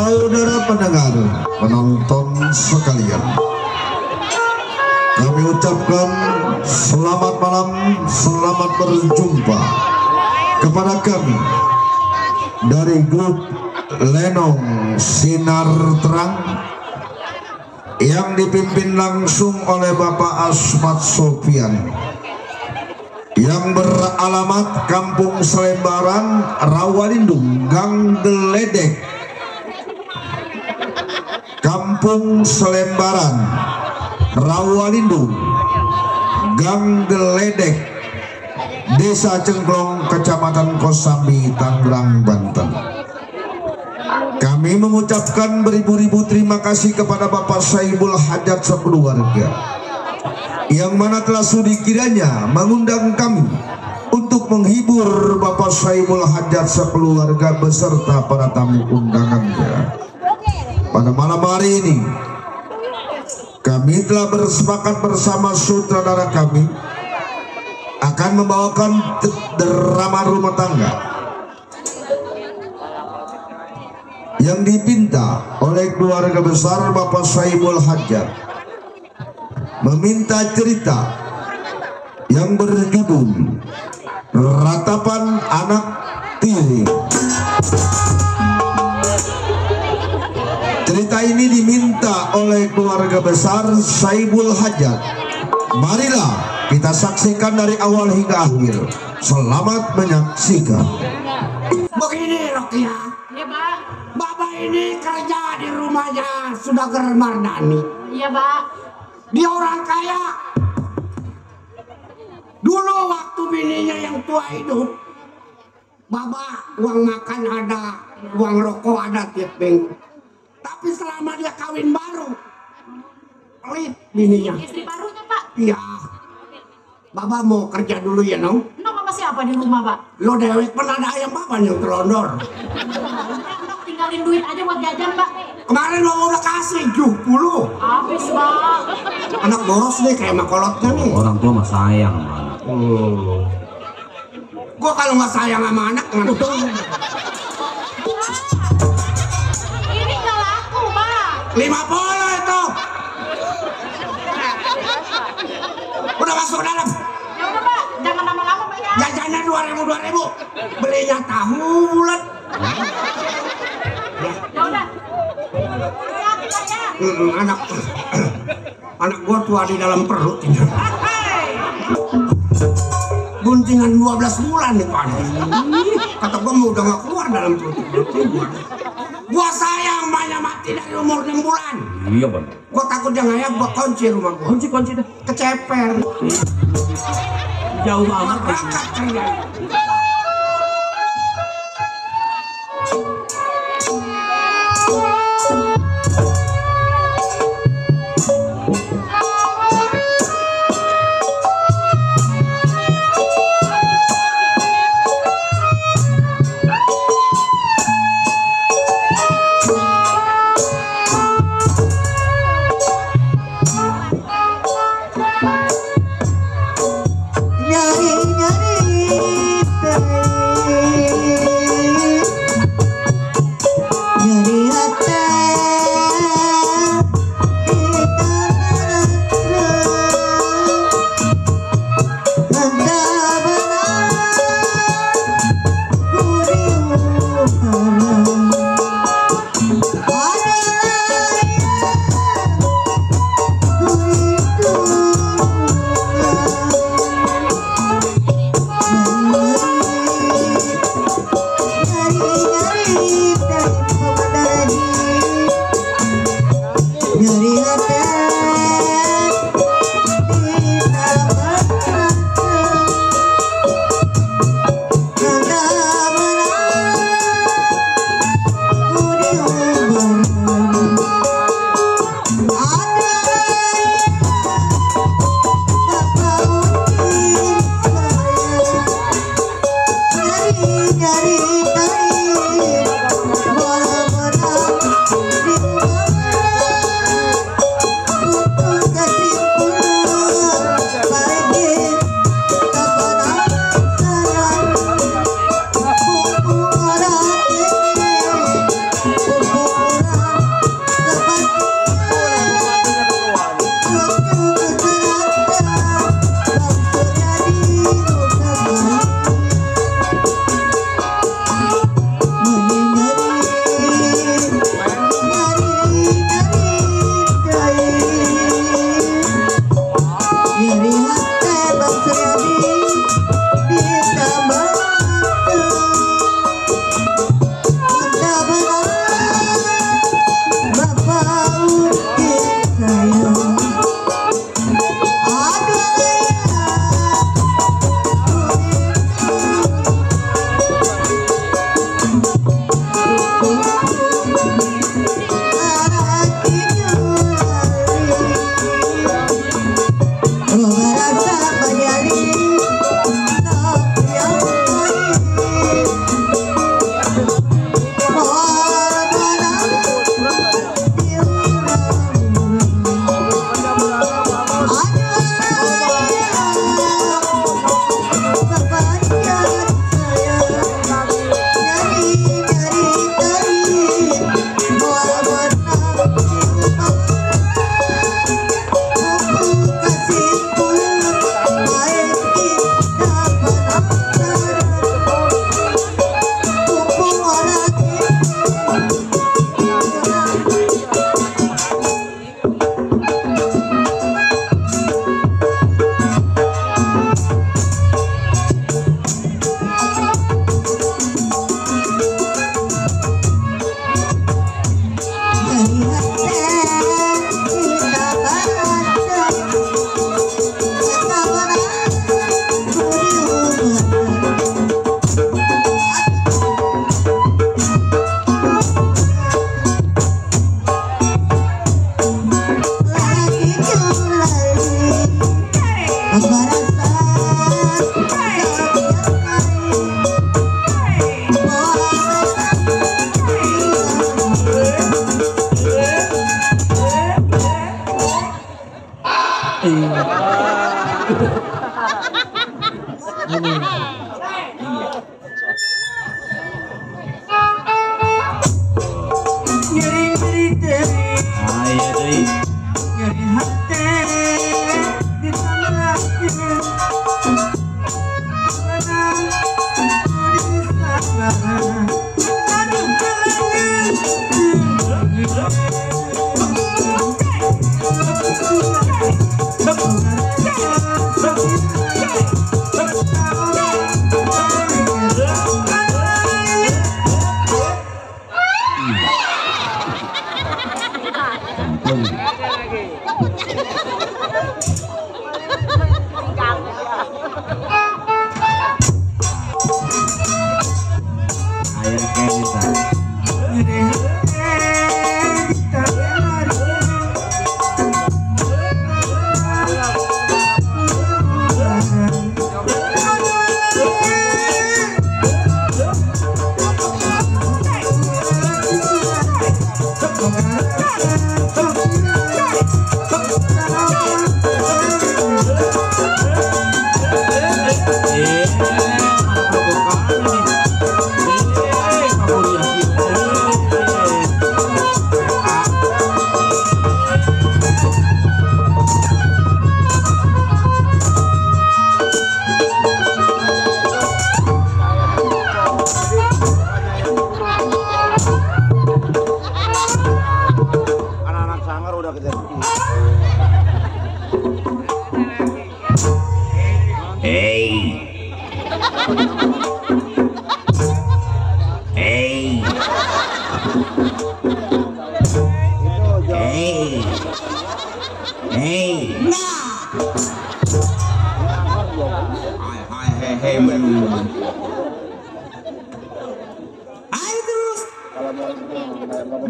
Saudara pendengar, penonton sekalian, kami ucapkan selamat malam, selamat berjumpa kepada kami dari grup Lenong Sinar Terang yang dipimpin langsung oleh Bapak Asmat Sofian, yang beralamat Kampung Selembaran, Rawalindung, Gang Geledek. Kampung Selembaran, Rawalindung, Gang Geledek, Desa Cengklong, Kecamatan Kosambi, Tangerang, Banten. Kami mengucapkan beribu-ribu terima kasih kepada Bapak Saibul Hajat sekeluarga, yang mana telah sudi kiranya mengundang kami untuk menghibur Bapak Saibul Hajat sekeluarga beserta para tamu undangannya. Pada malam hari ini kami telah bersepakat bersama sutradara kami akan membawakan drama rumah tangga yang dipinta oleh keluarga besar Bapak Saibul Hajat, meminta cerita yang berjudul Ratapan Anak Tiri. Cerita ini diminta oleh keluarga besar Saibul Hajat. Marilah kita saksikan dari awal hingga akhir. Selamat menyaksikan. Begini Rokia, Iya, Pak. Bapak ini kerja di rumahnya Sudagar Mardani. Iya, Pak. Dia orang kaya. Dulu waktu bininya yang tua hidup, Bapak uang makan ada, uang rokok ada tiap minggu. Tapi selama dia kawin baru, pelit bininya. Istri barunya, Pak. Iya. Bapak mau kerja dulu ya, Nong? Nong sama siapa di rumah, Pak? Lo dewek pernah ada ayam Bapak yang terlondor. Nong tinggalin duit aja buat jajan, Pak. Kemarin lo udah kasih 70. Habis, Pak. Anak boros nih kayak makolotnya nih. Orang tua mah sayang sama anak. Gua kalau nggak sayang sama anak nggak tuh. Ini nggak laku, Pak. 50 itu. Udah masuk dalam. Ya udah, Pak. Jangan lama-lama, Pak, ya. Jajannya 2000. Belinya tahu bulat. Ya udah. Hati-hati, Pak, ya. Anak gua tua di dalam perut. Hei. Guntingan 12 bulan nih Pak. Kata gua mau udah nggak keluar dalam perut gua. Gua sayang banyak mati dari umur 6 bulan. Iya bang. Gua takut dia ngayap, gua kunci rumah gua. Kunci dah. Keceper. Jauh amat. Berangkat kerja.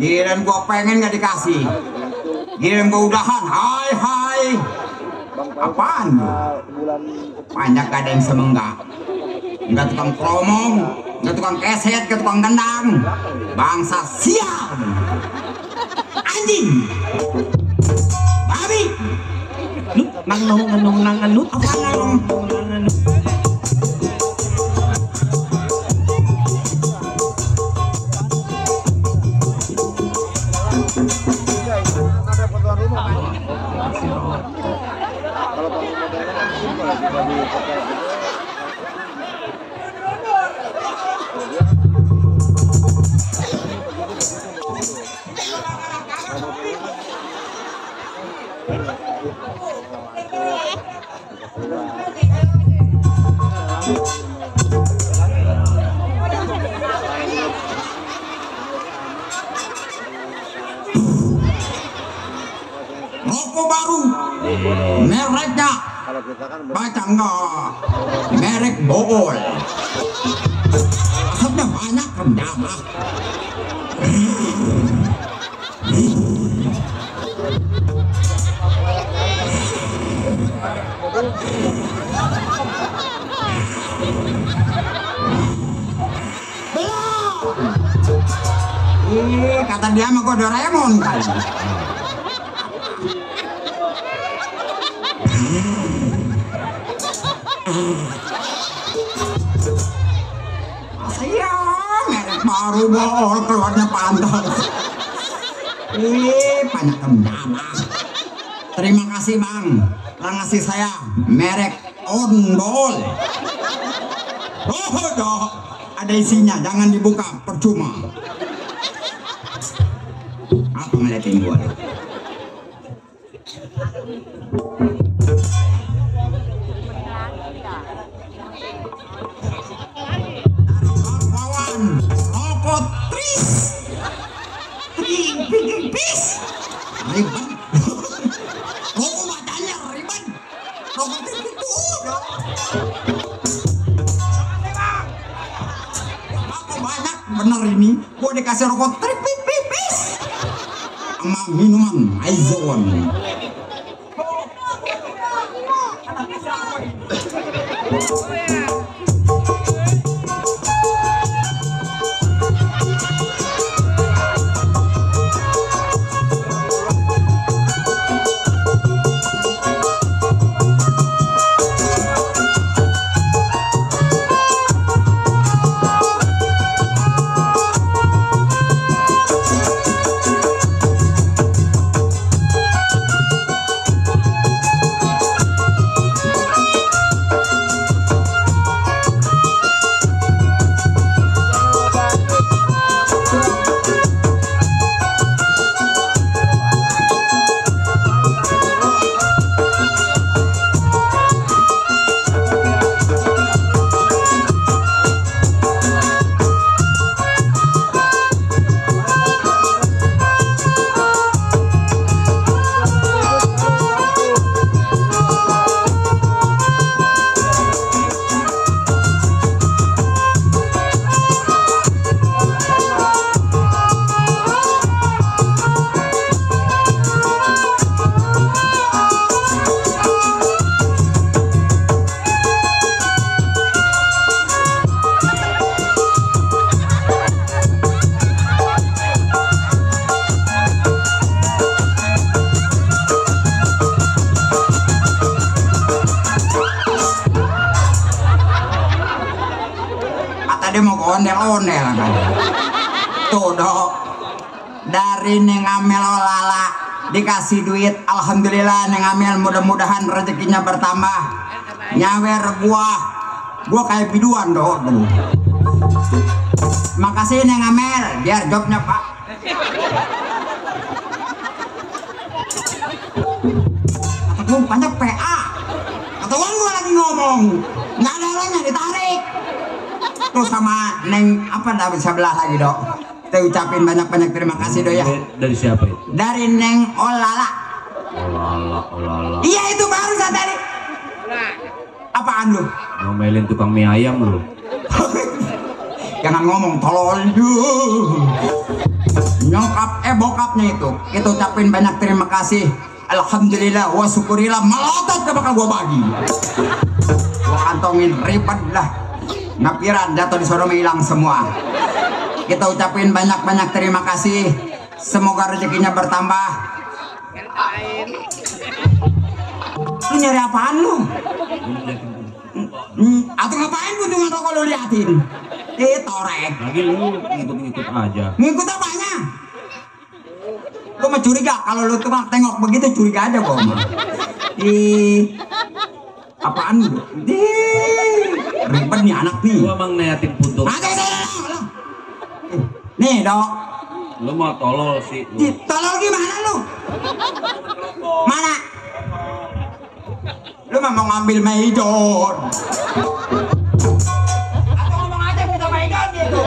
Giliran gua pengen nggak dikasih, giliran gua udahan, hai, apaan? Banyak gak ada yang semenggak, nggak tukang kromong, nggak tukang keset, nggak tukang gendang, bangsa sial, anjing, babi, lu nang apa? Rokok baru, mereknya baca enggak, merek Bool, asapnya banyak rendah. Kata dia mah gua Doraemon kali. Saya merek baru Bool keluarnya pantas. Banyak kendala. Terima kasih bang, telah ngasih saya merek Bool. Oh dok, ada isinya, jangan dibuka, percuma. Apa ngeliatin gua? Rokok tris ribet. Rokok bacanya ribet. Rokok tris itu aku banyak bener ini. Gua dikasih rokok tris sama minuman Aizon. ondel-ondel kan. Tuh dok, dari Neng Amel Olala dikasih duit, alhamdulillah Neng Amel, mudah-mudahan rezekinya bertambah. Nyawer gua kayak biduan dok. Makasih Neng Amel, biar jobnya Pak. Kata gua banyak PA. Kata gua lagi ngomong, nggak ada orangnya ditarik. Terus sama Neng apa dah sebelah lagi dok. Kita ucapin banyak-banyak terima kasih dok ya. Dari siapa itu? Dari Neng Olala. Olala. Iya itu baru saat tadi. Apaan lu? Ngomelin tukang mie ayam lu. Jangan ngomong tolol lu. Nyokap bokapnya itu. Kita ucapin banyak terima kasih. Alhamdulillah wa syukurillah, melotot ke bakal gua bagi. Gua kantongin ribet lah. Ngapiran jatuh di sono hilang semua. Kita ucapin banyak-banyak terima kasih. Semoga rezekinya bertambah. Lu nyari apaan lu? Atau ngapain buntungan rokok lu liatin? Torek. Lagi lu ngikut-ngikut aja. Ngikut apanya? Gua mah curiga kalau lu tuh tengok begitu, curiga aja gua mah. Apaan lu? Ribet nih anak nih. Gua emang niatin puntung. Nih dok. Lu mau tolol sih lu. Tolol gimana lu? Mana? Lu mah mau ngambil meidon. Atau ngomong aja kita meidon gitu.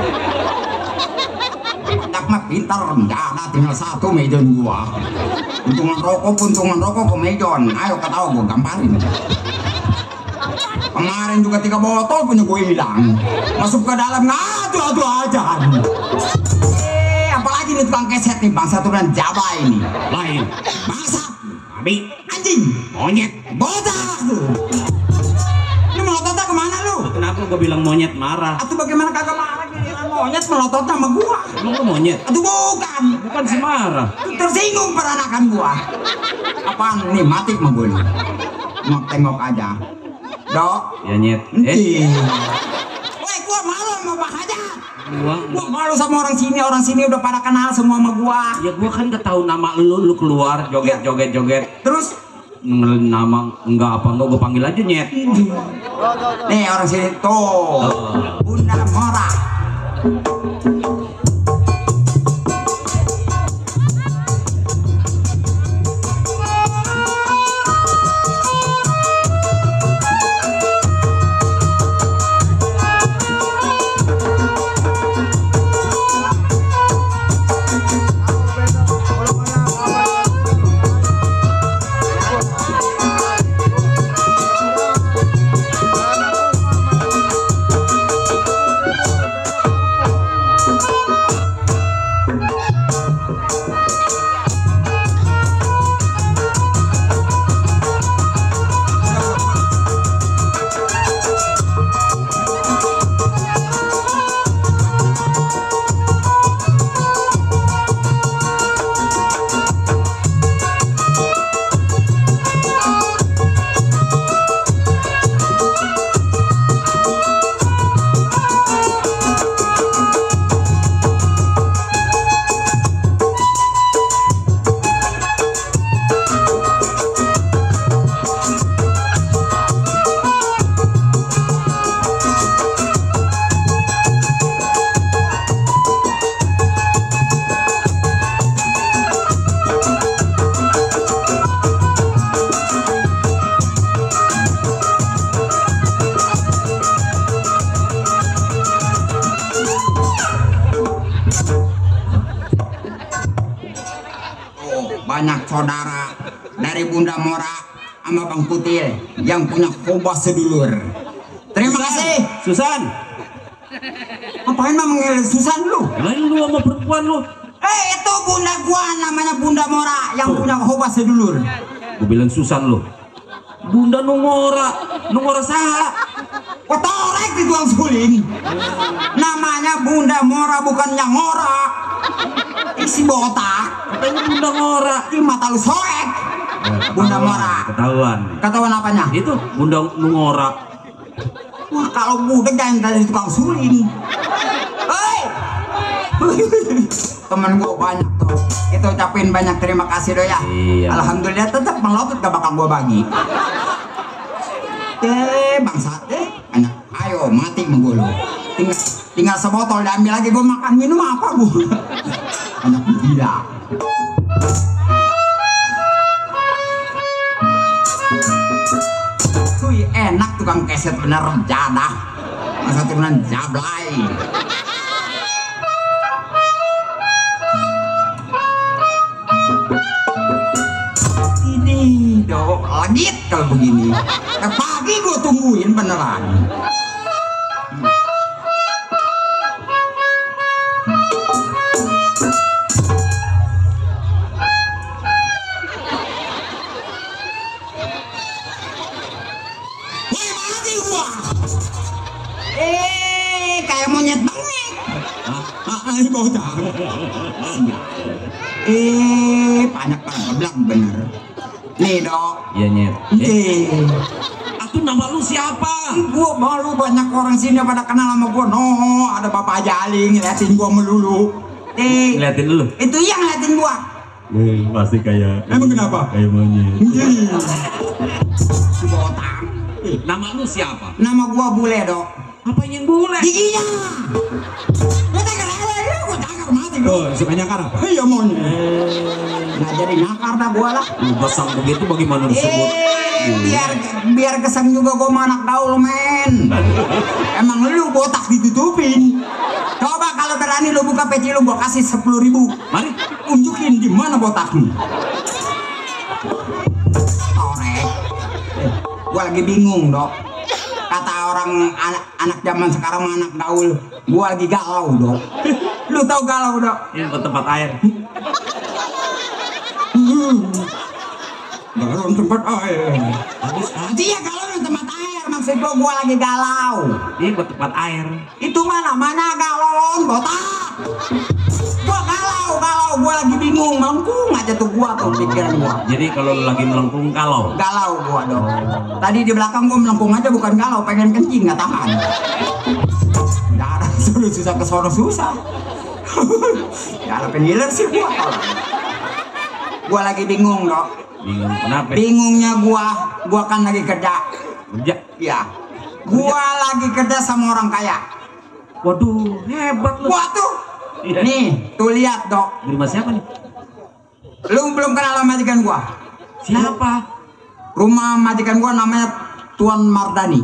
Banyak mah pintar, rencana tinggal satu meidon gua. Puntungan rokok ke meidon. Ayo ketawa gua gamparin. Kemarin juga 3 botol punya gue hilang. Masuk ke dalam ngadu aja. Apalagi nih tukang keset nih, bangsa turunan Jawa ini. Lain. Bangsa, Babi. anjing, Monyet. botak tuh. Lu melototnya kemana lu? Kenapa gua bilang monyet marah? Atau bagaimana kagak marah giliran monyet melotot sama gua? Emang lu monyet? Aduh bukan. Bukan si marah. Tersinggung peranakan gua. Apaan nih, mati mah gua nih. Mau tengok aja. Dok. Ya nyet. Woi, gua malu sama Pak Hajat. Gua malu sama orang sini udah pada kenal semua sama gua. Ya gua kan gak tahu nama lu keluar joget. Terus Nama enggak apa enggak gua panggil aja nyet. nih orang sini tuh. Bunda Mora. Banyak saudara dari Bunda Mora sama Bang Putil yang punya khobah sedulur. Terima kasih. Susan. Ngapain mah manggil Susan lu? Lain lu sama perempuan lu. Itu bunda gua namanya Bunda Mora yang punya khobah sedulur. Gua bilang Susan lu. Bunda Nungora salah. Kotorek di tuang suling. Namanya Bunda Mora bukan yang ngora. Isi botak. Katanya Bunda Ngora. Di mata lu soek. Bunda Mora. Ketahuan apanya? Itu Bunda Nungora. Wah kalau budek jangan dari tukang suling. Hei, temen gua banyak tuh. Kita ucapin banyak terima kasih dong ya. Iya. Alhamdulillah tetap melotot gak bakal gua bagi. Bangsat anak, ayo mati sama gua lu. Tinggal sebotol diambil lagi gua makan minum apa gua. Anak gila. Wih enak tukang keset bener jadah. Masa turunan jablay. Ini dok legit kalau begini. Pagi gue tungguin beneran. Wih mati gua. Kayak monyet banget. Ini bocah. Banyak banget bener. Nih dok. Iya Nyet. Aku nama lu siapa? Gua malu banyak orang sini pada kenal sama gua. No, ada Bapak Jali ngeliatin gua melulu. Ngeliatin dulu. Itu yang ngeliatin gua. Pasti kayak. Emang kenapa? Kayak monyet. Si botak. Nama lu siapa? Nama gua Bule dok. Apa yang bule? Giginya. Lu tega ya, gua takar mati gua. Oh, suka nyakar apa? Iya monyet. Nah jadi nakar dah gua lah. Lu besar begitu bagaimana disebut? Biar kesan juga gua sama anak gaul men. Emang lu botak ditutupin. Coba kalau berani lu buka peci lu gua kasih 10.000. Mari Unjukin di mana botakmu. Torek. Gua lagi bingung dok. Kata orang anak zaman sekarang anak gaul, gua lagi galau dok. Lu tau galau dok? ini ke tempat air. Galau tempat air. Bagus kan? Iya galau di tempat air maksud gua lagi galau. Ini ke tempat air. Itu mana galon botak. Gua galau, gua lagi bingung, melengkung aja tuh gua tuh pikiran gua. Jadi kalau lu lagi melengkung kalau. Galau gua dong. Tadi di belakang gua melengkung aja bukan galau, pengen kencing nggak tahan. Darah sudah susah ke sono susah. Ya ada penggilir sih gua. Gua lagi bingung dok. Bingung kenapa? Bingungnya gua kan lagi kerja. Kerja. Ya. Gua lagi kerja sama orang kaya. Waduh, hebat lu. Gua tuh. Iya. Nih, tuh lihat dok. Di rumah siapa nih? Lu belum kenal sama majikan gua? Siapa? Rumah majikan gua namanya Tuan Mardani.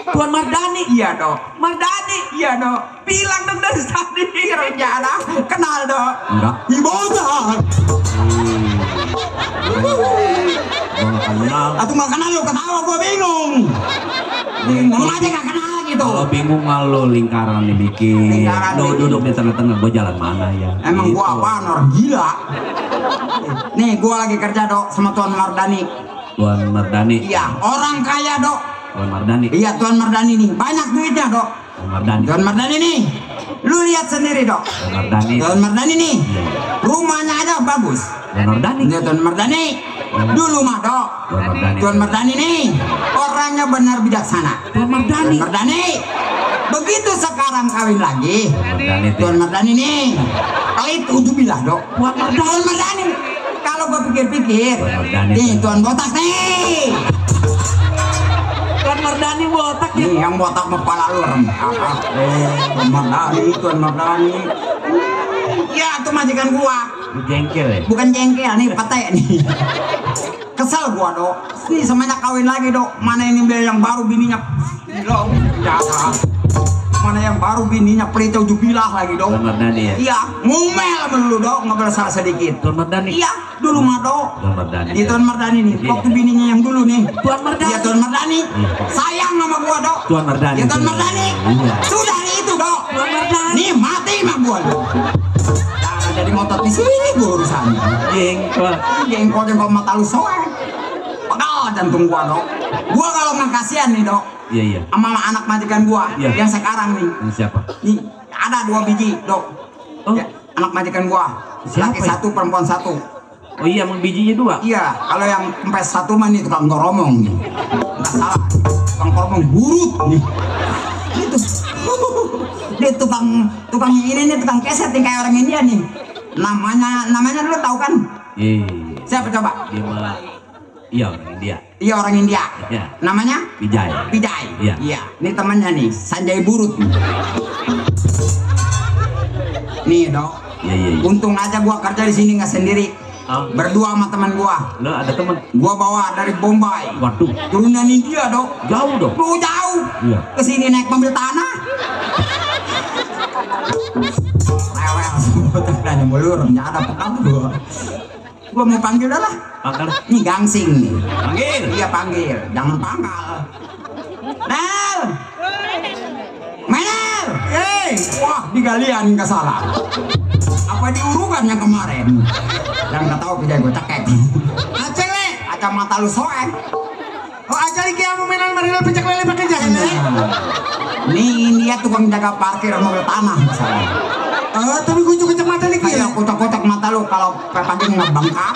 Tuan Mardani. Iya dok. Mardani. Iya dok. Bilang dong dari tadi. Kerja dah. Kenal dok. Enggak. Ibotak. Gua nggak kenal. Atau nggak kenal lu ketawa gua bingung. Ngomong aja nggak kenal gitu. Kalau bingung malu lingkaran dibikin. Lingkaran Lu bikin. duduk di tengah-tengah, gua jalan mana ya? Emang Gitu. gua apaan orang gila. Nih gua lagi kerja dok sama Tuan Mardani. Tuan Mardani. Iya orang kaya dok. Tuan Mardani. Iya Tuan Mardani nih banyak duitnya dok. Tuan Mardani. Tuan Mardani nih. Lu lihat sendiri dok. Tuan Mardani. Tuan Mardani nih. Rumahnya aja bagus. Tuan Mardani. Dia Tuan Mardani. Dulu mah dok. Tuan Mardani. Tuan Mardani nih. Orangnya benar bijaksana. Tuan Mardani. Tuan Mardani. Begitu sekarang kawin lagi. Tuan Mardani. Tuan Mardani nih. Pelit ujubillah dok. Tuan Mardani. Tuan Mardani. Kalau gua pikir-pikir. Tuan Mardani. Nih Tuan Botak nih. Tuan Mardani botak ya. Nih yang botak kepala lu apa? Tuan Mardani. Tuan Mardani. Ya itu majikan gua. Lu jengkel ya? Bukan jengkel nih, pete nih. Kesel gua dok. Nih semenjak kawin lagi dok. Mana ini yang baru bininya gila, jahat. Mana yang baru bininya pelita jubilah lagi dok. Tuan Mardani ya? Iya, ngomel sama dulu dok, nggak bersalah sedikit. Tuan Mardani. Iya, dulu mah dok. Tuan Mardani. Di Tuan Mardani nih, Iya. waktu bininya yang dulu nih. Tuan Mardani. Iya Tuan Mardani. Sayang sama gua dok. Tuan Mardani. Iya Tuan Mardani. Iya. Sudah itu dok. Tuan Mardani. Nih mati mah gua dok. Jangan jadi ngotot di sini gua urusannya. Jengkel. Jengkol mata lu soek. Pegal jantung gua dok. Gua kalau nggak kasihan nih dok. Iya iya. Sama anak majikan gua Iya. yang sekarang nih. Ini siapa? Nih ada 2 biji dok. Oh. Ya, anak majikan gua. Siapa Laki ya? 1 perempuan 1. Oh iya, emang bijinya 2. Iya, kalau yang empes 1 mah nih tukang goromong nih. Nggak salah. Tukang goromong burut nih. Itu. Dia tukang ini nih, tukang keset nih kayak orang India nih. Namanya lu tahu kan? Iya. Siapa coba? Dia malah iya orang India. Iya orang India. Iya. Namanya? Vijay. Vijay. Iya. Iya. Ini temannya nih, Sanjay Burut. Nih dok. Iya. Untung aja gua kerja di sini nggak sendiri. Berdua sama teman gua. Lo ada teman? Gua bawa dari Bombay. Waduh. Turunan India dok. Jauh dong. Lu jauh. Iya. Kesini naik mobil tanah. Rewel semua terkena mulur. Nggak ada petang gua. Gua mau panggil dah lah. Panggil. Ini gangsing nih. Panggil. Iya panggil. Jangan pangkal. Nel. Menel. Wah di galian nggak salah. Apa diurukan yang kemarin? Yang nggak tahu kerja gue cekek. Aceh le, kacamata lu soek. Oh aja lagi kamu mainan marina pecek lele pakai jahe. Nih dia tukang jaga parkir mobil tanah misalnya. Tapi gue juga kacamata lagi ya. Kayak kocok-kocok mata lu kalau pagi ngebangkak.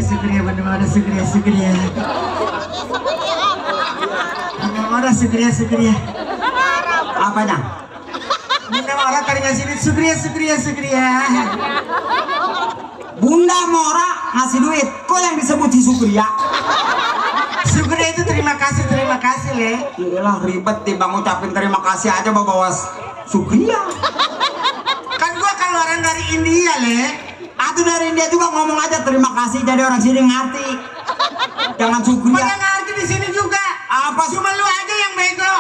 Sugriya benar-benar Sugriya. Benar-benar Sugriya. Apanya? Bunda Mora tadi ngasih duit Sugriya. Bunda Mora ngasih duit. Kok yang disebut si Sugriya? Sugriya itu terima kasih le. Iyalah ribet timbang ngucapin terima kasih aja bawa Sugriya. Kan India le. Atuh dari India juga ngomong aja terima kasih, jadi orang sini ngerti. Jangan syukur Pada ya. ngerti di sini juga. Apa Cuma lu aja yang bego.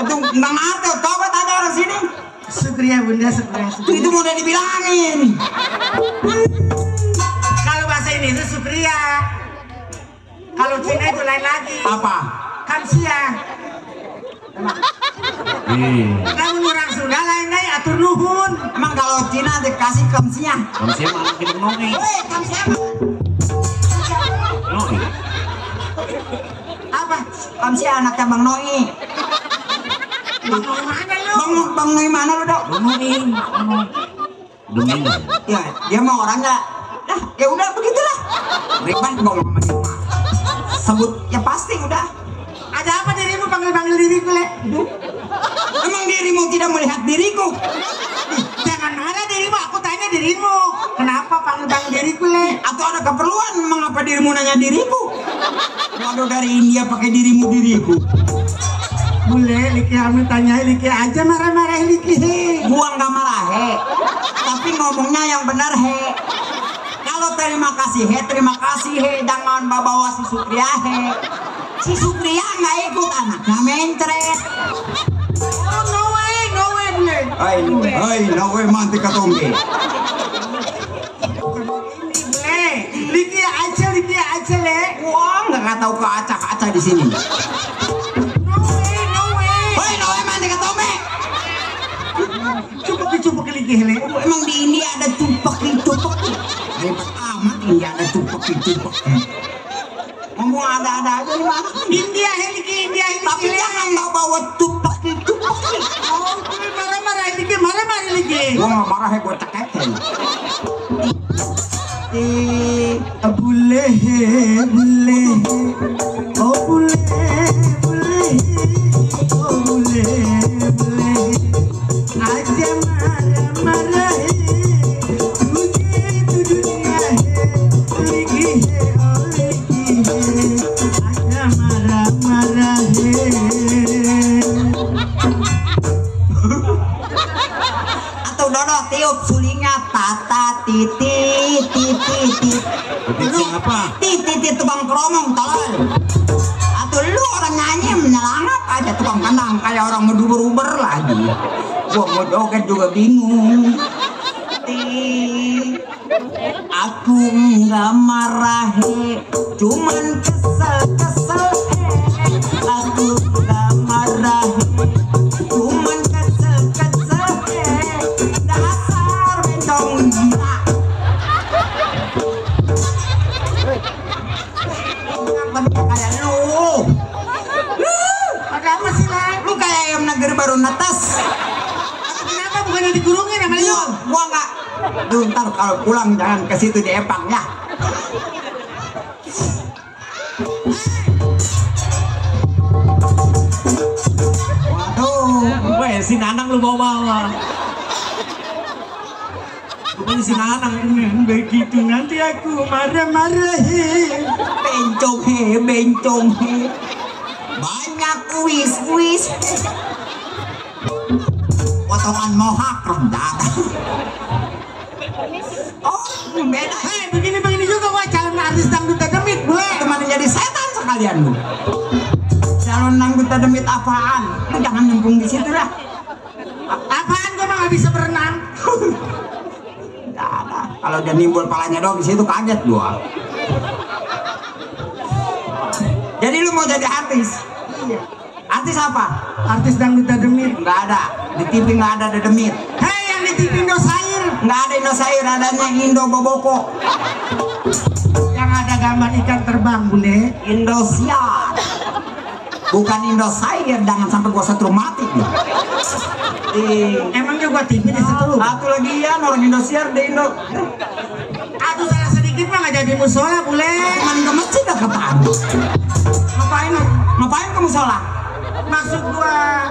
Itu nggak ngerti, coba tanya orang sini. Syukriya bunda, syukriya. Itu mau udah dibilangin. Kalau bahasa Indonesia syukriya. Kalau Cina itu lain lagi. Apa? Kamsia. Namun orang Sunda lain lain atur nuhun. Emang kalau Cina dikasih kamsia? Kamu siapa anak kita nongi? Kamsia Nongi. Apa? Kamsia anaknya Bang Noi. Bang mana lu? Bang Noi mana lu dok? Nongi. Demi Ya dia mau orangnya. Dah ya udah begitulah. Ribet ngomong sama dia. Sebut ya pasti udah. Ada apa dirimu panggil-panggil diriku le? Emang dirimu tidak melihat diriku? Jangan marah dirimu, aku tanya dirimu. Kenapa panggil-panggil diriku le? Atau ada keperluan mengapa dirimu nanya diriku? Waduh dari India pakai diriku. Bule, Liki Hamid tanya Liki aja marah-marah Liki. Gua nggak marah he, tapi ngomongnya yang benar he. Kalau terima kasih he, terima kasih he, jangan bawa si Sukriya he. Si Sukriya nggak ikut anaknya mencret. Oh no way bule. No way mantik katombe. Ini bule, Liki aja le. Wah nggak tahu ke acak-acak di sini. No way. No way mantik katombe. Cukup Liki le. Emang di India ada tupak. Hebat amat India ada tupak. Ngomong ada-ada aja di mana? India Liki. Tapi jangan bawa tupak. Oh, bule marah-marah Liki. Gua nggak marah ya, gua cekek. Bule. Oh bule. Oh bule. Aja marah-marah तुझे तू दुनिया है लिखी है और लिखी है आजा marah-marah Atau Dodo tiup sulingnya tata titi. Itu siapa? Titi tukang keromong tolol. Atau lu orang nyanyi menyelangap aja tukang kandang kayak orang ngeduber-uber lagi. Gua mau joget juga bingung. Aku nggak marah he, cuman kesel Aku nggak marah he, cuman kesel he. Dasar bencong gila. Kenapa kayak lu? Ada apa sih lah? Lu kayak ayam negeri baru netes. Kenapa bukannya dikurungin sama lu? Gua nggak. Duh, ntar kalau pulang jangan ke situ diepang ya. Waduh, Weh, si Nanang lu bawa. Bukan si Nanang ini. Begitu nanti aku marah-marah. bencong he. Banyak wis. Potongan mohak rendah. Oh, beda. Hei, begini juga gua calon artis dangdut demit, bule. Teman jadi setan sekalian lu. Calon dangdut demit apaan? Lu jangan nyembung di situ lah. Apaan gua mah nggak bisa berenang? Nggak ada. Kalau dia nimbul palanya doang di situ kaget gua. Jadi lu mau jadi artis? Artis apa? Artis dangdut demit. Nggak ada. Di TV nggak ada demit. Hei, yang di TV Indosiar. Nggak ada Indosiar, adanya Indo Boboko. Yang ada gambar ikan terbang, bule. Indosiar. Bukan Indosiar, jangan sampai gua setrum mati nih. Emangnya gua TV di situ? Satu lagi ya, orang Indosiar di Indo. Aduh, salah sedikit mah nggak jadi musola, bule. Cuman ke masjid dah kapan? Ngapain kamu sholat? Maksud gua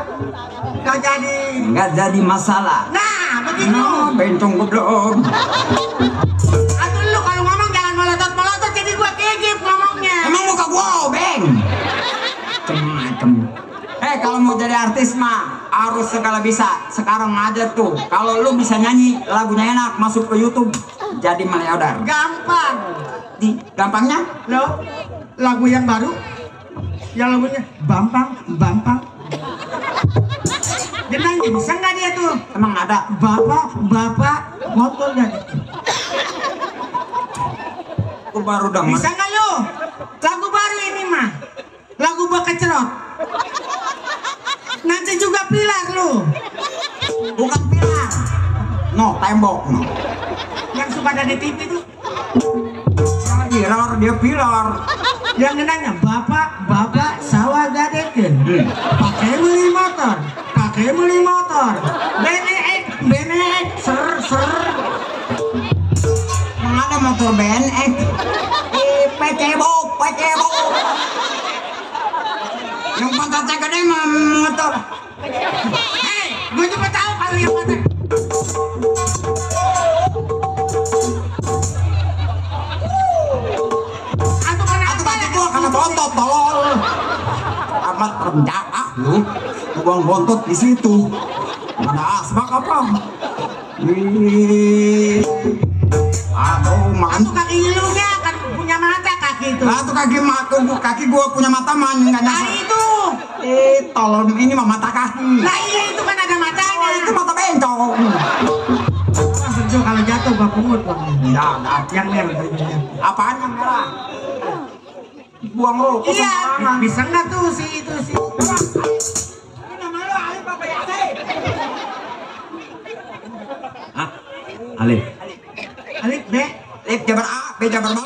nggak jadi. Nggak jadi masalah. Nah, begitu. Bencong goblok. Aduh, lu kalau ngomong jangan melotot, jadi gua kegep ngomongnya. Emang muka gua obeng? Macem-macem. Kalau mau jadi artis mah harus segala bisa. Sekarang aja tuh, kalau lu bisa nyanyi lagunya enak, masuk ke YouTube jadi miliarder. Gampang. Gampangnya? Lo lagu yang baru, yang lagunya Bampang, Bampang. Genangnya bisa nggak dia tuh? Emang ada? Bapak motor jadi. Aku baru denger. Bisa nggak lo? Lagu baru ini mah, lagu Baka Cerot. Nanti juga pilar lo. Bukan pilar. No, tembok. No. Yang suka ada di TV tuh. Pilar, dia pilar. Yang ngenanya bapak sawah gadeken. Pakai beli motor. Benek, ser. Mana motor BNX? Pecebok. Yang pantatnya gede mah motor. Hei, gue juga tahu kalau yang mana. Gua karena bontot tolol. Amat rendah lu. Buang bontot di situ. Ada asbak apa? Aduh, Itu kaki lu ya kan punya mata kaki itu. Lah tuh kaki gua punya mata man enggak Nah nyasar. itu. Tolol ini mah mata kaki. Nah iya itu kan ada matanya. Oh, itu mata bencong. Langsung kalau jatuh gak pungut bang. Enggak. Yang merah tadinya. Apaan yang merah? Buang rokok Iya, sembarangan. bisa nggak tuh si itu sih? Ini nama lu Ali Bapak Yate. Ah, Alif. Alif B. Lip jabar A, B jabar B.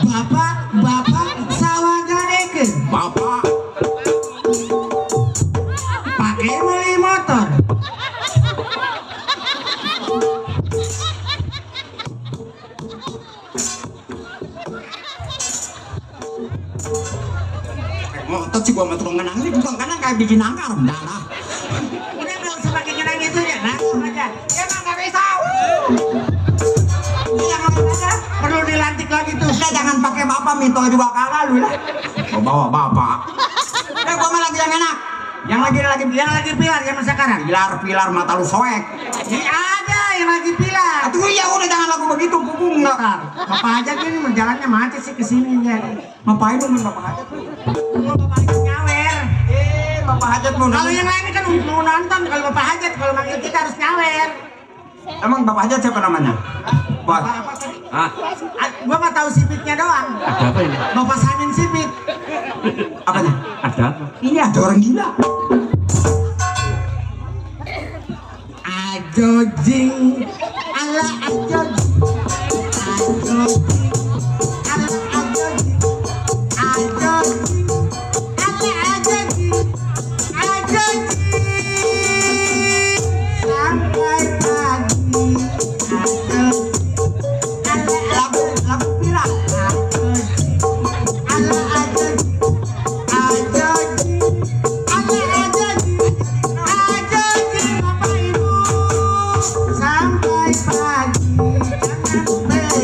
Apa? Bapak sawah gadeken. Bapak. Pakai beli motor. Ngotot sih gua mah tukang kenang ini tukang kenang kayak bikin angkar udah lah. Udah nggak usah pakai kenang itu ya, langsung aja. Emang nggak bisa. Jangan aja. Perlu dilantik lagi tuh. Udah jangan pakai bapak minta juga kalah lu lah. Gua bawa bapak. Gua mah lagi yang enak. Yang lagi pilar zaman sekarang. pilar mata lu soek. Ini ada yang lagi pilar. Atuh ya udah jangan lagu begitu pupung enggak. Bentar, Bapak aja gini jalannya macet sih kesini ya. Ngapain lu bapak hajat lu? Bapak hajat nyawer. Bapak hajat mau Kalau yang lain kan mau nonton, kalau Bapak hajat, kalau manggil kita harus nyawer. Emang bapak hajat siapa namanya? Bapak apa tadi? Ah, Gua nggak tahu sipitnya doang. ada apa ini? Bapak Sanin sipit. Apanya? Ada apa? Ini ada orang gila. Ajojing, ala ajojing, ajojing, ala ajojing, ajojing, ala ajojing, ajojing, sampai pagi, ajojing, Lagu viral. ajojing, ala ajojing, ajojing, ala ajojing, ajojing, Bapak Ibu. Sampai pagi jangan pegang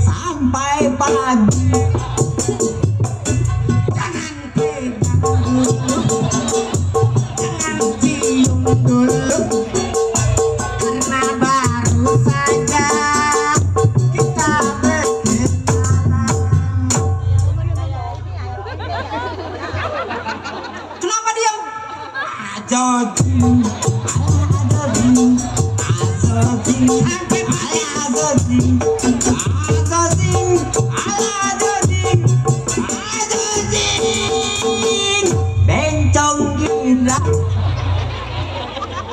sampai pagi. Jangan cium dulu, karena baru saja kita berkenalan. Kenapa diam? Ajoding, ajoding, ajoding, ajoding, ajoding, ajoding, ajoding, bencong gila.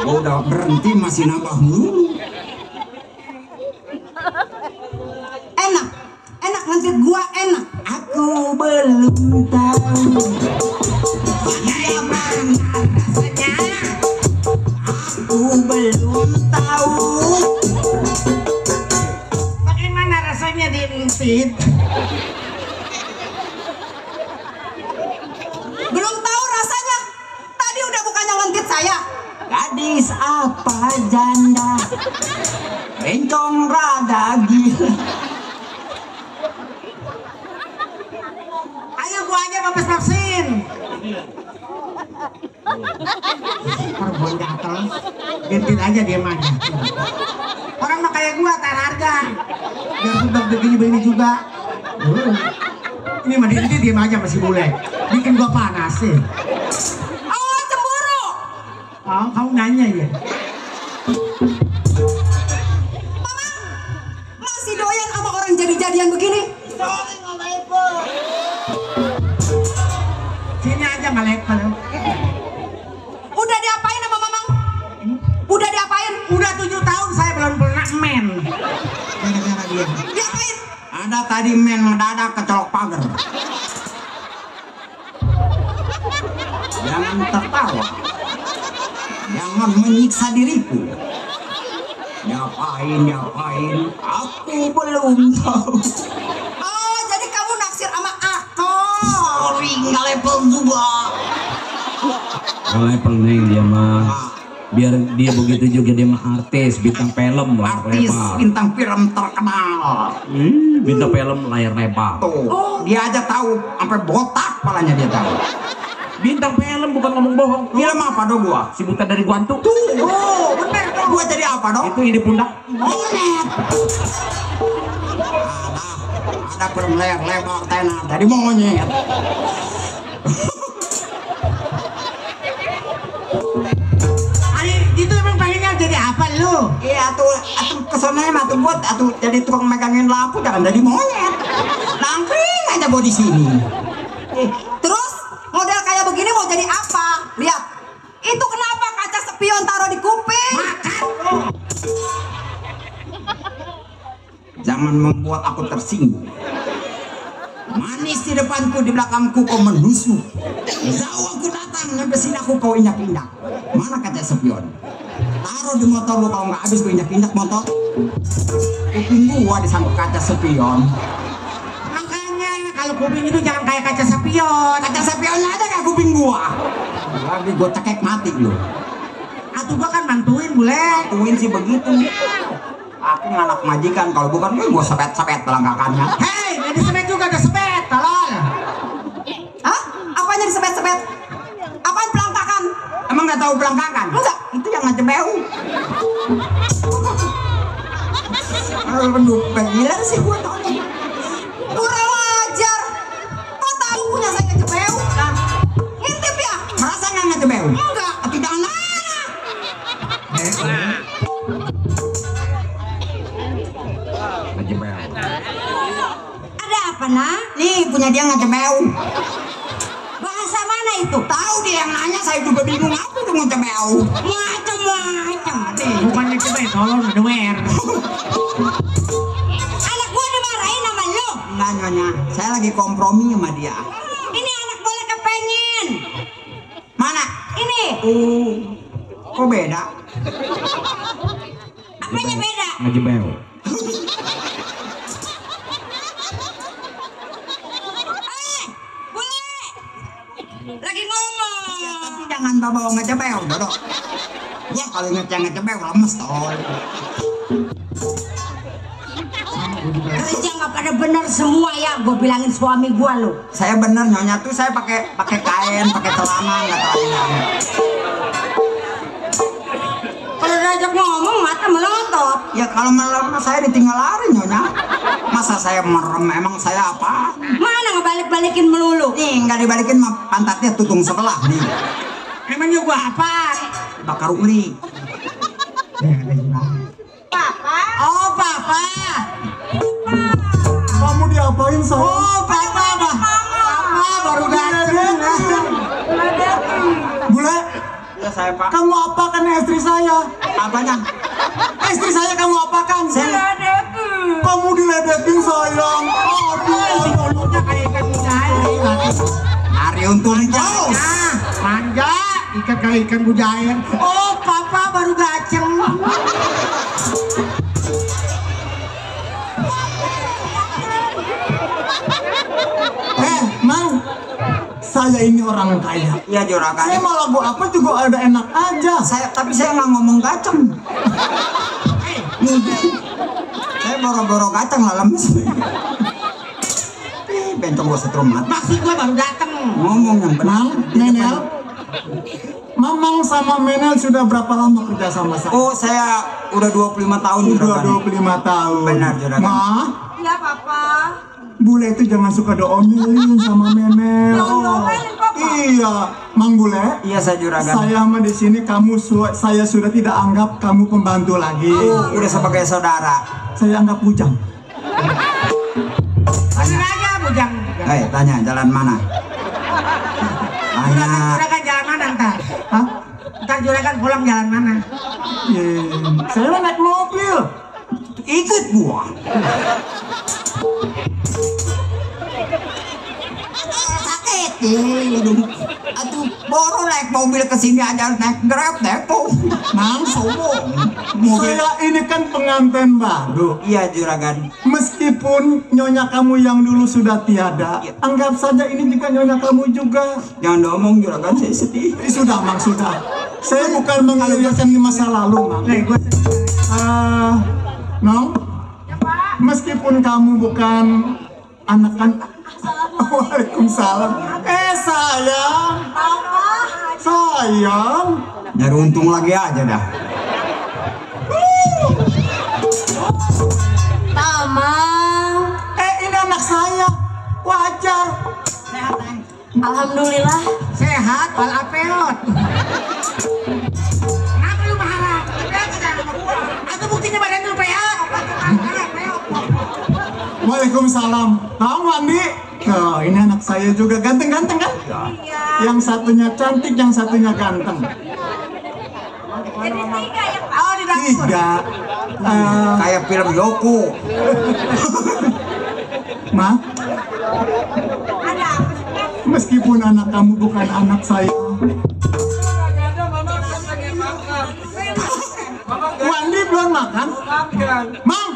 Udah berhenti masih nambah mulu. Enak, enak nanti gua enak. Aku belum tahu bagaimana rasanya. Aku belum tahu bagaimana rasanya diintit. Belum tahu rasanya. Tadi udah bukannya ngentit saya. Gadis apa janda, bencong rada gila. Ayo gua aja babes vaksin. Perempuan gatel, gentit aja dia aja. Orang mah kayak gua tar harga. Biar sudah begini-begini juga. Ini mah dia diam aja masih boleh. Bikin gua panas sih. Oh cemburu. Oh, kamu nanya ya? Mama, masih doyan sama orang jadi-jadian begini? Sini aja nggak level. Udah diapain sama Mamang? Udah diapain? Udah 7 tahun saya belum pernah men. Gara-gara dia. Diapain? Ada tadi men mendadak kecolok pagar. Jangan tertawa. Jangan menyiksa diriku. Ngapain? Aku belum tahu. Oh, jadi kamu naksir sama aku? Nggak level juga. Nggak level neng dia mah. Biar dia begitu juga dia mah artis bintang film layar Artis lebar. bintang film terkenal. Bintang film layar lebar. Tuh, dia aja tahu sampai botak palanya dia tahu. Bintang film bukan ngomong bohong. Film apa dong gua? Si buta dari Guantu. Tuh, oh, bener dong. Gua jadi apa dong? Itu ide pundak. Monyet. Ada film layar lebar tenar jadi monyet. Itu emang pengennya jadi apa lu? Iya tuh kesana mah tuh buat jadi tukang megangin lampu jangan jadi monyet. Nangkring aja gua di sini. Terus model kayak begini mau jadi apa? Lihat, itu kenapa kaca spion taruh di kuping? Jangan membuat aku tersinggung. Manis di depanku, di belakangku kau menusuk. Jauh aku datang, sampai sini aku kau injak-injak. Mana kaca spion? Taruh di motor lu, kalau nggak habis gue injak-injak motor. Kuping gua disangkut kaca spion. Makanya kalau kuping itu jangan kayak kaca spion. Kaca spionnya aja kayak kuping gua. Lagi gua cekek mati lu. Atuh gua kan bantuin boleh. Bantuin sih begitu. Aku nganak majikan, kalau bukan gue sepet-sepet pelanggakannya. Hei, nggak disepet juga, ada sepet, tolong. Hah? Apanya disepet-sepet? Apaan pelangkakan? Emang nggak tahu pelanggakan? Enggak. Itu yang ngejebeu. Aduh, gila sih gue tau. Kurang ajar. Kok tahu punya saya kejebeu? Ngintip ya? Merasa nggak ngejebeu? Enggak. Tidak nana. Ada apa, nak? Nih punya dia ngejebeu. Bahasa mana itu? Tahu dia yang nanya, saya juga bingung apa itu ngejebeu. Macam-macam. Bukan ngecebet, tolong dewer. Anak gua dimarahin sama lu. Enggak nyonya, saya lagi kompromi sama dia. Ini anak boleh kepengen. Mana? Ini. Kok beda? Apanya beda? Ngejebel. Lagi ngomong. Ya, tapi jangan bawa ngecebel, Dodo. Ya kalau ngecebel lemes tol. Kerja nggak pada bener semua ya, gue bilangin suami gue lo. Saya bener nyonya tuh saya pakai kain, pakai celana nggak tahu ya. Kalau diajak ngomong mata melotot. Ya kalau malam saya ditinggal lari nyonya. Masa saya merem emang saya apa? Mana ngebalik-balikin melulu? Nih nggak dibalikin mah pantatnya tutung sebelah nih. Emangnya gue apa? Bakar uli. Papa. Oh papa. Kamu diapain sayang? Oh papa bah. Papa baru datang. Bule, Ya saya pak. kamu apakan istri saya? Apanya? Istri saya kamu apakan? Saya Kamu diledekin sayang. Aduh, Mulutnya kayak ikan bujair. hari untung jauh. Nah, manja ikan kayak ikan bujair. Oh, papa baru gaceng. Mang, saya ini orang kaya. Iya juragan. Saya mau lagu apa juga ada enak aja. Tapi saya nggak ngomong gaceng. Saya boro-boro gaceng lah lemes. Bencong gua setrum mati. Maksud gua baru dateng. Ngomong yang benar. Menel, Mamang sama Menel sudah berapa lama kerja sama saya? Oh saya udah 25 tahun Udah juragan. 25 tahun. Benar, juragan. Ma, Iya papa. Bule itu jangan suka diomelin sama Menel. Jangan diomelin, Papa. Iya, Mang Bule. Iya saya juragan. Saya mah di sini saya sudah tidak anggap kamu pembantu lagi. Udah sebagai saudara. Saya anggap bujang. Tanya aja bujang. Tanya jalan mana? Tanya. Juragan jalan mana ntar? Hah? Ntar juragan pulang jalan mana? Saya mah naik mobil. Ikut gua. Sakit. Aduh, baru naik mobil ke sini aja naik Grab tuh. Mang, Sombong. Mobil. saya ini kan pengantin baru. Iya juragan. Meskipun nyonya kamu yang dulu sudah tiada, anggap saja ini juga nyonya kamu juga. Jangan ngomong juragan saya sedih. Sudah, Mang, sudah. Saya bukan mengalirkan di masa lalu, Mang. Nong, meskipun kamu bukan anak kan. Waalaikumsalam. Sayang, sayang. Nyari untung lagi aja dah. Tamang. Ini anak saya. Wajar. Alhamdulillah. Sehat walafiat. Kenapa lu marah? Atau buktinya badan lu peot? Waalaikumsalam. Tahu mandi? Oh, ini anak saya juga ganteng-ganteng kan? Yang satunya cantik, yang satunya ganteng. Jadi 3 ya Pak. Oh, di dapur. 3. Kayak film Yoko. Ma, Ada apa sih? meskipun anak kamu bukan anak saya. Mandi belum makan? Mang,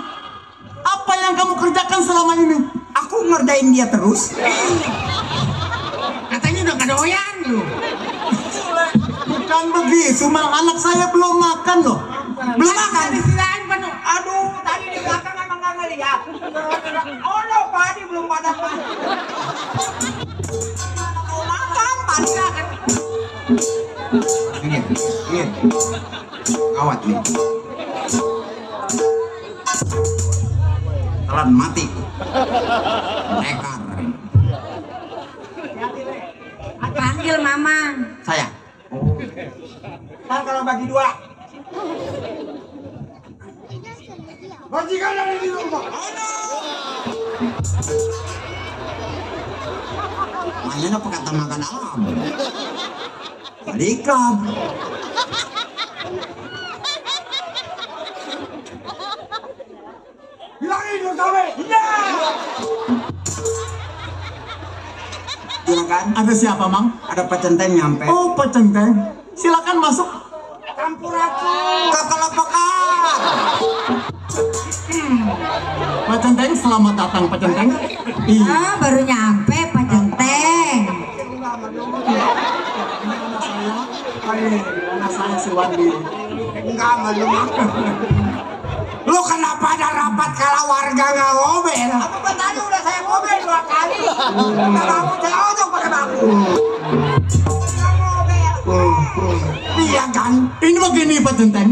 apa yang kamu kerjakan selama ini? Aku ngerjain dia terus. Katanya udah gak doyan lu. Bukan begitu, Mang. Anak saya belum makan loh. Belum makan disirain penuh. Aduh, tadi di belakang emang gak ngeliat. Oh no, padi belum pada makan. Mau makan, padi akan. Ini. Gawat nih. Telan mati. Nekar. Panggil Mama. Saya. Kan kalau bagi 2. Majikan ada di rumah. Mainnya pakai makan alam. Baliklah. Bilangin lu sampe. Iya. Juragan, Ada siapa, Mang? ada pecenteng nyampe. Oh, Pak Centeng. Silakan masuk. Campur aku. Kekelepakan. Pak Centeng, selamat datang, Pak Centeng. Iya. Baru nyampe Pak Centeng. Wandi. Enggak malu. Lu kenapa ada rapat kalau warga nggak ngomel? Apa tadi udah saya ngomel 2 kali. Enggak mau saya ojok pakai bangku. Iya kan? Ini begini Pak Centeng.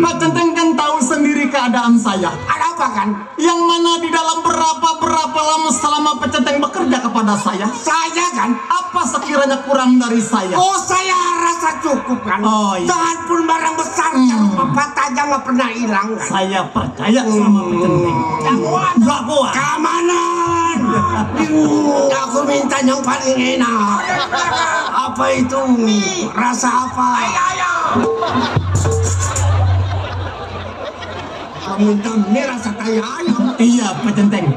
Pak Centeng kan tahu sendiri keadaan saya. Ada apa kan? Yang mana di dalam berapa lama selama Pak Centeng bekerja kepada saya. Saya kan? Apa sekiranya kurang dari saya? Oh, saya rasa cukup kan? Oh, iya. Jangan pun barang besar yang empat aja nggak pernah hilang kan? Saya percaya sama Pak Centeng. Jagoan. Keamanan. Aku minta yang paling enak. Apa itu? Rasa apa? Kamu minta ini rasa tai ayam. Iya Pak Centeng.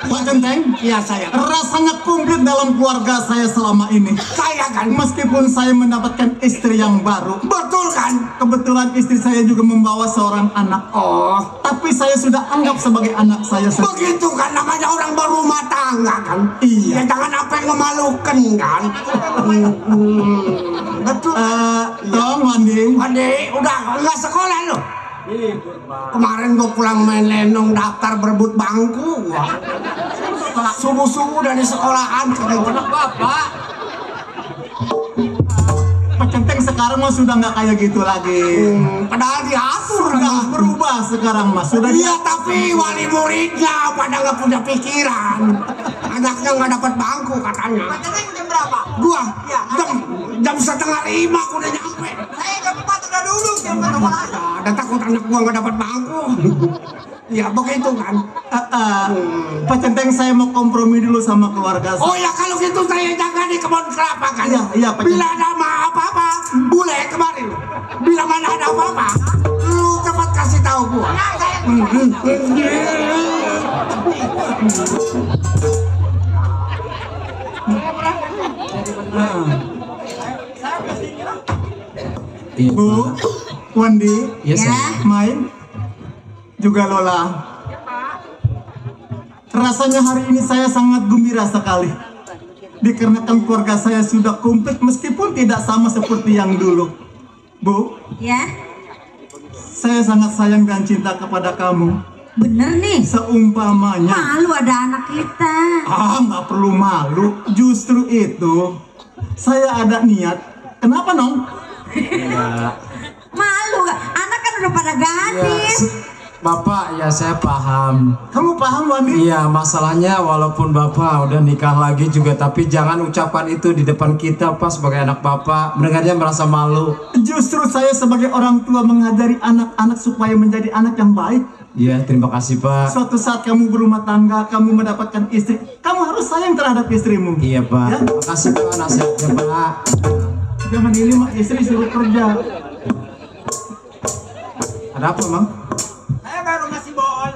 Pak Centeng, Iya saya. rasanya komplit dalam keluarga saya selama ini. Saya kan? Meskipun saya mendapatkan istri yang baru, Betul kan? kebetulan istri saya juga membawa seorang anak. Oh, Tapi saya sudah anggap sebagai anak saya sendiri. begitu kan namanya orang berumah tangga kan? Iya. Ya jangan sampai ngemalukan kan? Betul. Tolong Wandi. Wandi, udah nggak sekolah lo? Kemarin gue pulang main lenong daftar berebut bangku. Subuh-subuh dari sekolahan ke bapak. Pak Centeng sekarang mah sudah nggak kayak gitu lagi. Padahal diatur Sudah dah. berubah sekarang mas. Sudah Iya tapi wali muridnya pada nggak punya pikiran. Anaknya nggak dapat bangku katanya. Centeng jam berapa? Gua jam 4:30 aku udah nyampe. Saya jam 4 udah duduk jam 4. Ada takut anak gua nggak dapat bangku. Ya begitu kan. Pak Centeng saya mau kompromi dulu sama keluarga saya. Oh ya kalau gitu saya jaga di kebun kelapa kan. Iya, Pak. Bila ada apa-apa, bule kemarin. Bila mana ada apa-apa, lu cepat kasih tahu gua. Iya, Bu, Pak. Wandi, Iya, sayang. Main, juga Lola. Rasanya hari ini saya sangat gembira sekali. Dikarenakan keluarga saya sudah komplit meskipun tidak sama seperti yang dulu. Bu, Ya, saya sangat sayang dan cinta kepada kamu. bener nih. Seumpamanya. Malu ada anak kita. Nggak perlu malu. Justru itu, saya ada niat. Kenapa, Nong? Malu gak? Anak kan udah pada gadis. Bapak, ya saya paham. Kamu paham, Wandi? Iya, masalahnya walaupun Bapak udah nikah lagi juga, tapi jangan ucapkan itu di depan kita Pak sebagai anak Bapak. Mendengarnya merasa malu. Justru saya sebagai orang tua mengajari anak-anak supaya menjadi anak yang baik. Iya, terima kasih Pak. Suatu saat kamu berumah tangga, kamu mendapatkan istri, kamu harus sayang terhadap istrimu. Iya Pak. Ya? Terima kasih Pak nasihatnya Pak. Zaman ini mah istri suruh kerja. Ada apa, Mang? Saya baru ngasih bool.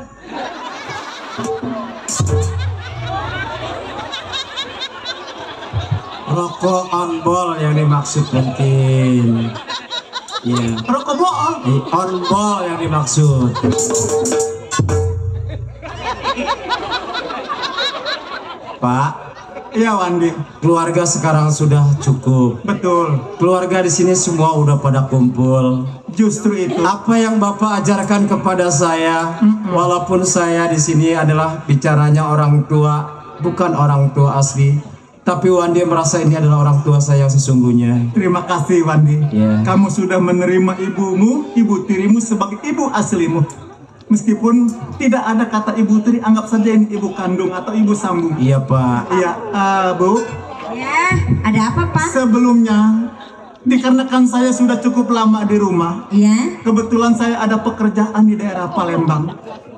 Rokok on ball yang dimaksud mungkin. Iya. Rokok bohong. On ball yang dimaksud. Pak, Iya, Wandi. keluarga sekarang sudah cukup. Betul. Keluarga di sini semua udah pada kumpul. Justru itu. Apa yang Bapak ajarkan kepada saya, walaupun saya di sini adalah bicaranya orang tua, bukan orang tua asli, tapi Wandi merasa ini adalah orang tua saya yang sesungguhnya. Terima kasih, Wandi. Iya. Kamu sudah menerima ibumu, ibu tirimu sebagai ibu aslimu. Meskipun tidak ada kata ibu tiri, anggap saja ini ibu kandung atau ibu sambung. Iya Pak. Iya, Bu. Ya, ada apa, Pak? Sebelumnya, dikarenakan saya sudah cukup lama di rumah, Iya, kebetulan saya ada pekerjaan di daerah Palembang.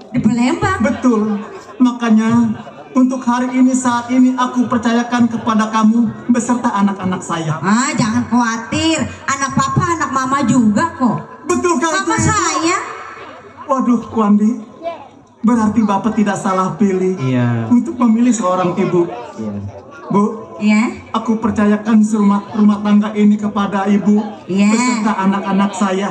di Palembang. Betul. Makanya untuk hari ini saat ini aku percayakan kepada kamu beserta anak-anak saya. Jangan khawatir. Anak papa, anak mama juga kok. Betulkah Sama itu? saya. Waduh, Wandi. Berarti Bapak tidak salah pilih Iya. untuk memilih seorang ibu. Iya. Bu, Ya, aku percayakan rumah tangga ini kepada ibu Iya. beserta anak-anak saya.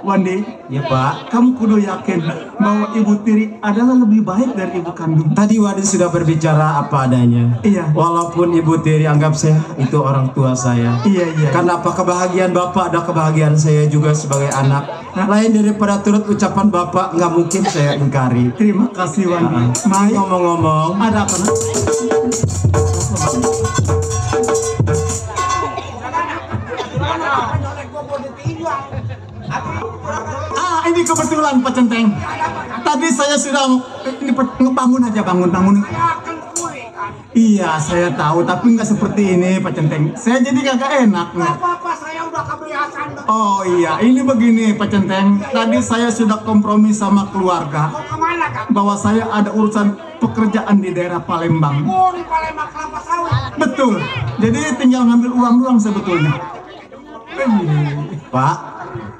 Wandi, Ya Pak. kamu kudu yakin bahwa Ibu Tiri adalah lebih baik dari ibu kandung. Tadi Wandi sudah berbicara apa adanya. Iya. Walaupun Ibu Tiri anggap saya itu orang tua saya. Iya. Karena apa kebahagiaan Bapak ada kebahagiaan saya juga sebagai anak. Lain daripada turut ucapan Bapak nggak mungkin saya ingkari. Terima kasih Wandi. Mai, Ngomong-ngomong, ada apa? Nak? Ini kebetulan Pak Centeng. Tadi saya sudah ngebangun aja bangun. Iya, saya tahu, tapi nggak seperti ini Pak Centeng. Saya jadi kagak enak. Gak apa-apa, saya udah kebiasaan. Oh iya, ini begini Pak Centeng. Tadi saya sudah kompromi sama keluarga Mau kemana kan? bahwa saya ada urusan pekerjaan di daerah Palembang. Oh, di Palembang kelapa sawit. Betul. Jadi tinggal ngambil uang doang sebetulnya. Pak,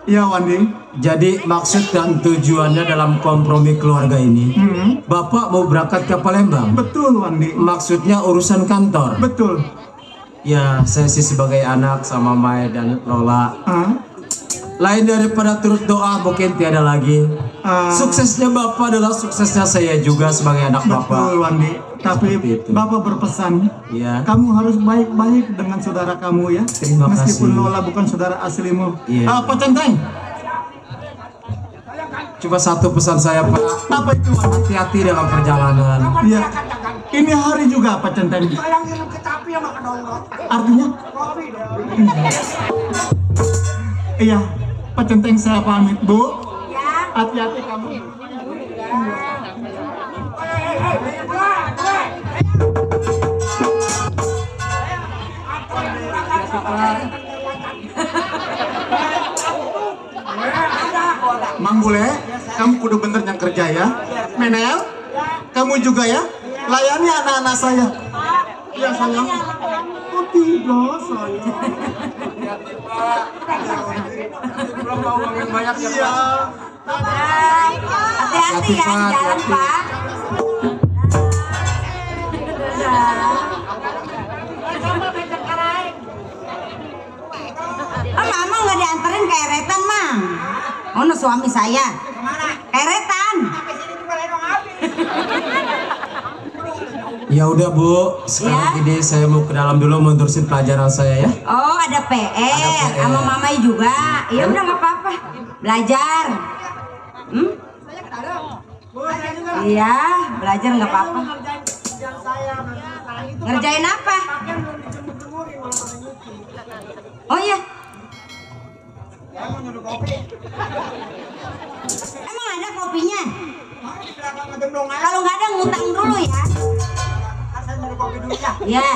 Iya Wandi. jadi maksud dan tujuannya dalam kompromi keluarga ini, Bapak mau berangkat ke Palembang. Betul Wandi. Maksudnya urusan kantor. Betul. Ya, saya sih sebagai anak sama Mai dan Lola, lain daripada turut doa mungkin tiada lagi. Suksesnya Bapak adalah suksesnya saya juga sebagai anak Betul Bapak. Wandi. Tapi Seperti itu. Bapak berpesan, Ya. kamu harus baik-baik dengan saudara kamu ya. Terima Meskipun kasih. Lola bukan saudara aslimu. Iya. Pak Centeng, Cuma satu pesan saya Pak, apa itu Wandi? hati-hati dalam perjalanan. Iya. Ini hari juga Pak Centeng. Saya ngirim ke tapi sama kedonggok. Artinya? Kopi deh. Iya. Pak Centeng saya pamit Bu. Ya. Hati-hati kamu. Mang Bule, kamu kudu bener yang kerja ya. Menel, kamu juga ya. Layani anak-anak saya. Iya sayang. Oh tidak sayang. Iya. Hati-hati ya di jalan, Pak. Mama nggak dianterin ke Eretan, Mang. Oh, no, suami saya. Eretan. Ya udah Bu, sekarang ini saya mau ke dalam dulu menerusin pelajaran saya ya. Oh, ada PR sama mamai juga. Ya udah nggak apa-apa. Belajar. Iya, belajar nggak apa-apa. Ngerjain apa? Oh iya. Emang ada kopinya? Kalau nggak ada ngutang dulu ya. Iya.